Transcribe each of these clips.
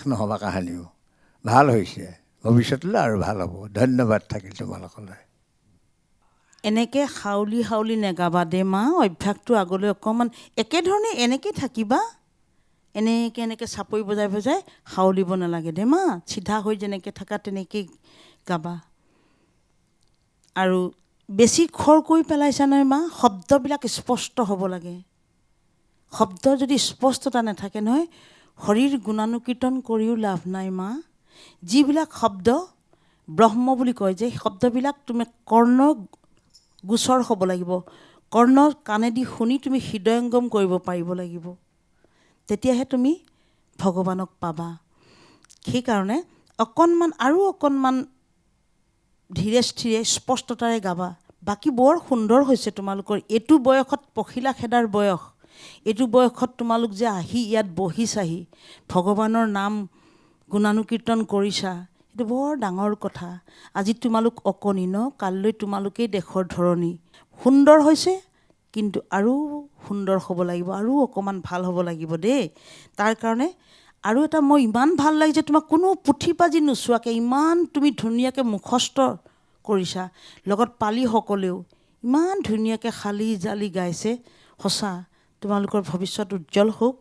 নহ'বা কাহানিও। ভাল হৈছে, ভৱিষ্যতলৈ আৰু ভাল হ'ব। ধন্যবাদ থাকিল তোমালোকলৈ। এনেকৈ হাউলি হাউলি নেগাবা দে মা, অভ্যাসটো আগলৈ অকণমান একেধৰণে এনেকৈ থাকিবা। এনেকৈ এনেকৈ চাপৰি বজাই বজাই হাউলিব নালাগে দে মা, চিধা হৈ যেনেকৈ থাকা তেনেকেই গাবা। আৰু বেছি খৰ কৰি পেলাইছা নহয় মা, শব্দবিলাক স্পষ্ট হ'ব লাগে। শব্দ যদি স্পষ্টতা নাথাকে নহয়, হৰিৰ গুণানুকীৰ্তন কৰিও লাভ নাই মা। যিবিলাক শব্দ ব্ৰহ্ম বুলি কয় যে, শব্দবিলাক তুমি কৰ্ণ গোচৰ হ'ব লাগিব, কৰ্ণ কাণেদি শুনি তুমি হৃদয়ংগম কৰিব পাৰিব লাগিব, তেতিয়াহে তুমি ভগৱানক পাবা। সেইকাৰণে অকণমান আৰু অকণমান ধীৰে স্থিৰে স্পষ্টতাৰে গাবা। বাকী বৰ সুন্দৰ হৈছে তোমালোকৰ। এইটো বয়সত পখিলা খেদাৰ বয়স, এইটো বয়সত তোমালোক যে আহি ইয়াত বহিছাহি, ভগৱানৰ নাম গুণানুকীৰ্তন কৰিছা, এইটো বৰ ডাঙৰ কথা। আজি তোমালোক অকণি ন, কাইলৈ তোমালোকেই দেশৰ ধৰণী। সুন্দৰ হৈছে, কিন্তু আৰু সুন্দৰ হ'ব লাগিব, আৰু অকণমান ভাল হ'ব লাগিব দেই। তাৰ কাৰণে আৰু এটা মই ইমান ভাল লাগিছে তোমাক, কোনো পুথি পাজি নোচোৱাকৈ ইমান তুমি ধুনীয়াকৈ মুখস্থ কৰিছা, লগত পালিসকলেও ইমান ধুনীয়াকৈ শালি জালি গাইছে। সঁচা তোমালোকৰ ভৱিষ্যত উজ্জ্বল হওক।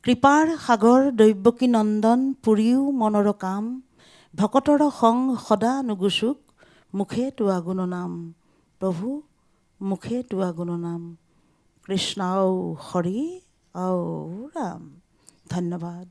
কৃপাৰ সাগৰ দৈৱকী নন্দন পুৰিও মনৰ কাম, ভকতৰ সং সদা নুগুচুক মুখে তোৱা গুণ নাম। প্ৰভু মুখে তোৱা গুণ নাম। কৃষ্ণ ঔ হৰি ঔ ৰাম। ধন্যবাদ।